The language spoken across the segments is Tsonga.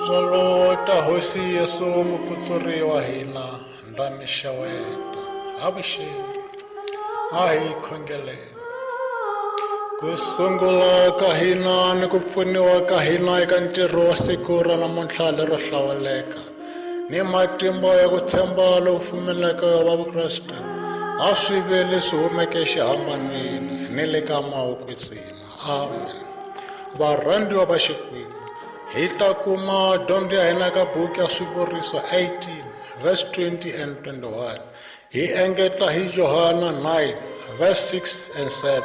Tintswalo ta Hosi Yesu mukutsuri wa hina ndza mi xeweta. Avuxeni. A hi khongeleni. Ku sungula ka hina ni ku pfuniwa ka hina eka ntirho wa siku ra namuntlha lero hlawuleka ni matimba ya ku tshemba lowu pfumelaka wa Vukreste a swi ve leswi humeke exihambanweni ni le ka Moya wo Kwetsima. Amen. Varhandziwa va Xikwembu, hi ta kuma dyondzo ya hina ka buku ya Swivuriso 18 verse 20 and 21. Hi engeta hi Johana 9 verse 6 and 7.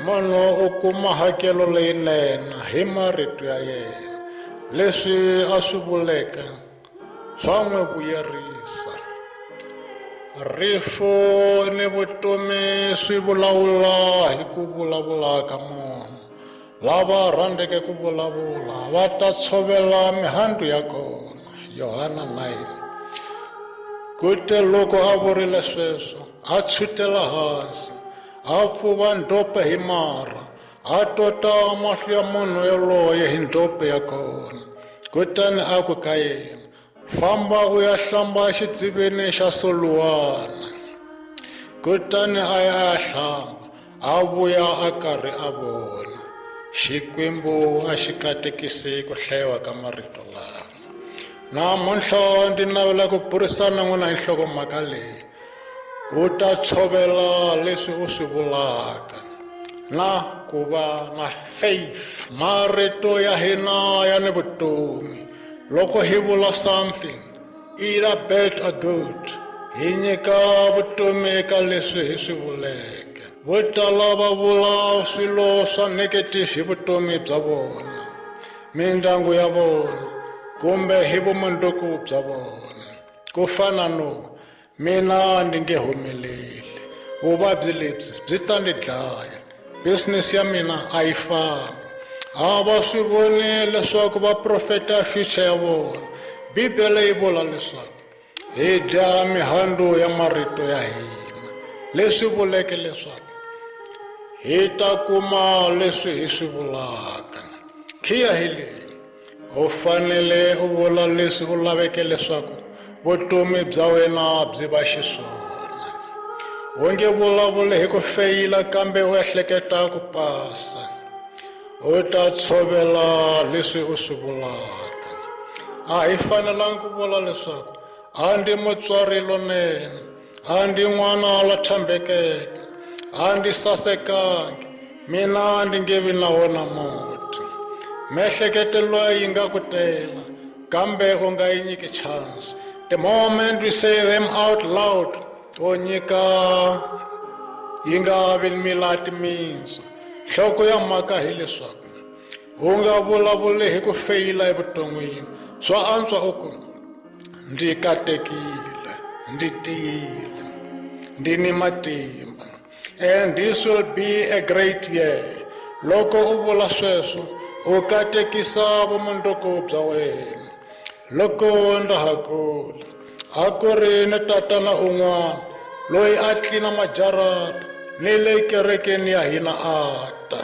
Munhu u kuma hakelo leyinene hi marito ya yena. Leswi a swi vuleke swa n'wi vuyerisa. Rifu ni vutomi swi vulavula hi ku vulavula ka munhu. Lava rhandzeke ku vulavula va ta tshovela mihandzu ya kona. Yohana 9. Kute loko a vurile sweswo, a tshwutela hansi, a pfuva ndope hi marha, a tota mahlo ya munhu yoloye hi ndope ya kona. Kutani a ku ka yena, Famba u ya hlamba exidziveni xa Soluwana. Kutani a ya a ya hlamba, a vuya a karhi a vona. Xikwembu a xi katekisi ku hlayiwa ka marito lawa. Namuntlha ndzi navela ku burisana na n'wina hi nhlokomhaka leyi. U ta tshovela leswi u swi vulaka na ku va na faith. Marito ya hina ya ni vutomi. Loko hi vula something, either bad or good, hi nyika vutomi eka leswi hi swi vuleke. Vo tala va vula swilo swa negative hi vutomi bya vona, mindyangu ya vona kumbe hi vumundzuku bya vona. Ku fana no, Mina ni nge humeleli. Vuvabyi lebyi byi ta ni dlaya. Business ya mina a yi fambi. A va swi voni leswaku va profeta future ya vona. Bibele yi vula leswaku hi dya mihandzu ya marito ya hina, leswi vuleke leswaku hi ta kuma leswi hi swi vulaka. Khiya hi leyi. U fanele u vula leswi u laveke leswaku vutomi bya wena byi va xiswona. U nge vulavuli hi ku feyila kambe u ehleketa ku pasa. U ta tshovela leswi u swi vulaka. A hi fanelangi ku vula leswaku a ndzi mutswari lonene, a ndzi n'wana la tshembekeke, a ndzi sasekangi, mina ndzi nge vi na wona muti. Miehleketo loyi yi nga ku tela, kambe u nga yi nyiki chance. The moment we say them out loud, u nyika yi nga vi mila timitsu. Nhloko ya mhaka hileswaku u nga vulavuli hi ku feyila evuton'wini, swa antswa u ku Ndzi katekile, ndzi tiyile, ndzi ni matimba. And this will be a great year. Loko u vula sweswo, u katekisa vumundzuku bya wena. Loko ndza ha kula, a ku ri ni tatana un'wana loyi a tlina majarata ni le kerekeni ya hina a ta.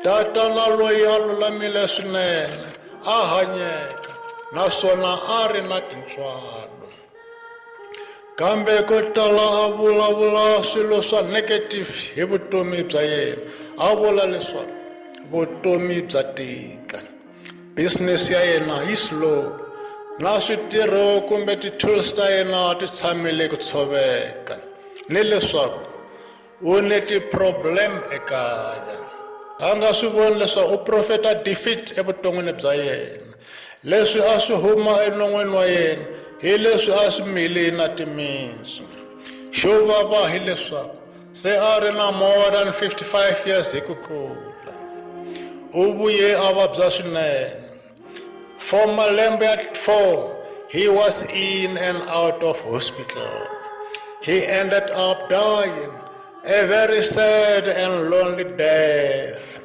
Tatana loyi a lulamile swinene, a hanyeka naswona a ri na tintswalo. Kambe ko tala a vulavula swilo swa negative hi vutomi bya yena, a vula leswaku vutomi bya tika, business ya yena yi slow na switirho kumbe ti-tools ta yena ti tshamele ku tshoveka ni leswaku U ni ti-problem ekaya. A nga swi voni leswaku u profeta defeat evuton'wini bya yena. Leswi a swi huma enon'wini wa yena hi leswi a swi mili na timitsu. Xo vava hi leswaku se a ri na more than 55 years hi ku kula. U vuye a vabya swinene. For malembe ya 4 he was in and out of hospital. He ended up dying a very sad and lonely death.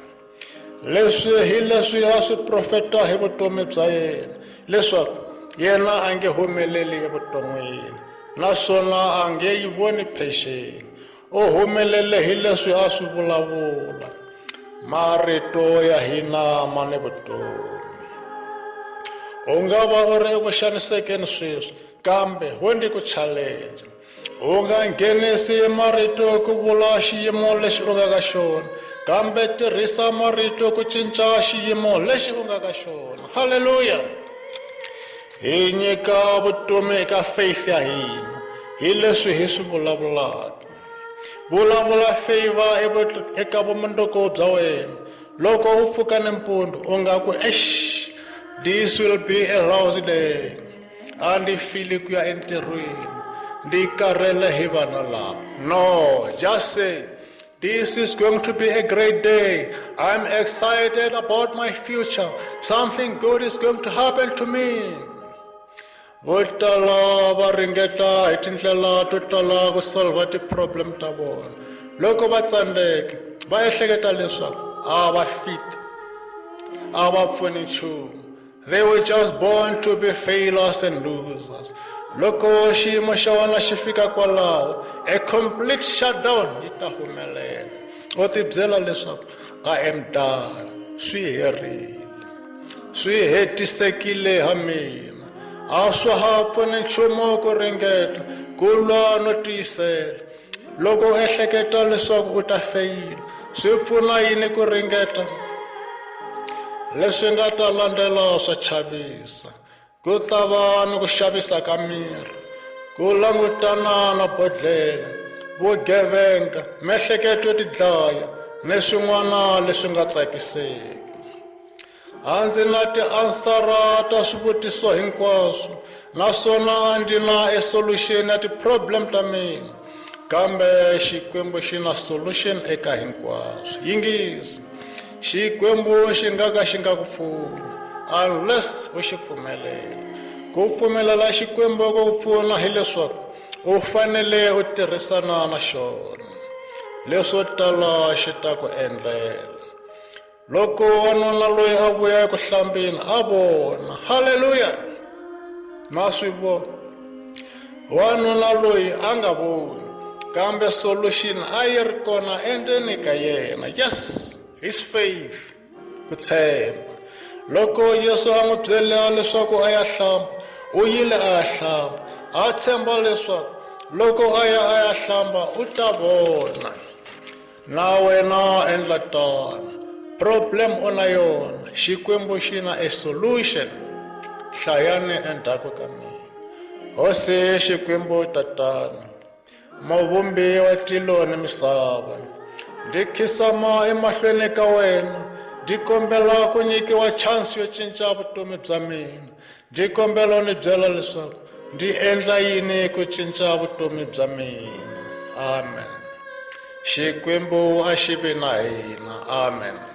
Leswi hi leswi a swi profeta hi vutomi bya yena leswaku yena a nge humeleli evuton'wini naswona a nge yi voni phexeni. U humelele hi leswi a swi vulavula. Marito ya hina ma ni vutomi. U nga va u ri eku xanisekeni sweswi, kambe wo ndi ku challenge. U nga nghenisi marito ku vula xiyimo lexi u nga ka xona, kambe tirhisa marito ku cinca xiyimo lexi u nga ka xona. Haleluya! Hi nyika vutomi eka faith ya hina hi leswi hi swi vulavulaka. Vulavula favor eka vumundzuku bya wena. Loko u pfuka nimpundzu u nga ku eish this will be a lousy day. A ndzi fili ku ya entirhweni ndzi karhele hi vana lava. No, just say this is going to be a great day. I'm excited about my future. Something good is going to happen to me. Vo tala va ringeta hi tindlela to tala ku solva ti-problem ta vona. Loko va tsandzeka, va ehleketa leswaku a va fit, a va pfuni nchumu. They were just born to be failures and losers. Loko xiyimo xa wena xi fika kwalaho, a complete shutdown yi ta humelela. U tibyela leswaku I am done, swi herile. Swi hetisekile ha mina. A swa ha pfuni nchumu ku ringeta ku lwa no tiyisela. Loko u ehleketa leswaku u ta feyila, swi pfuna yini ku ringeta? Leswi nga ta landzela swa chavisa. Ku ta va ni ku xavisa ka miri, ku langutana na bodlhela, vugevenga, miehleketo yo tidlaya ni swin'wana leswi nga tsakisiki. A ndzi na tiansara ta swivutiso hinkwaswo naswona a ndzi na e solution ya ti-problem ta mina kambe Xikwembu xi na solution eka hinkwaswo. Yingisa, Xikwembu xi nga ka xi nga ku pfuni unless u xi pfumelela. Ku pfumelela Xikwembu ku ku pfuna hileswaku u fanele u tirhisana na xona. Leswo tala xi ta ku endlela. Loko wanuna loyi a vuya eku hlambeni a vona, haleluya, ma swi vona, wanuna loyi a nga voni, kambe solution a yi ri kona endzeni ka yena. Yes, his faith, ku tshemba. Loko Yesu a n'wi byela leswaku a ya hlamba, u yile a ya hlamba, a tshemba leswaku loko a ya a ya hlamba u ta vona. Na wena endla tano. Problem u na yona, Xikwembu xi na a solution. Hlayani endzhaku ka mina. Hosi Xikwembu Tatana, Muvumbi wa tilo ni misava, ndzi khisama emahlweni ka wena, ndzi kombela ku nyikiwa chance yo cinca vutomi bya mina. Ndzi kombela u ni byela leswaku ndzi endla yini ku cinca vutomi bya mina. Amen. Xikwembu a xi vi na hina. Amen.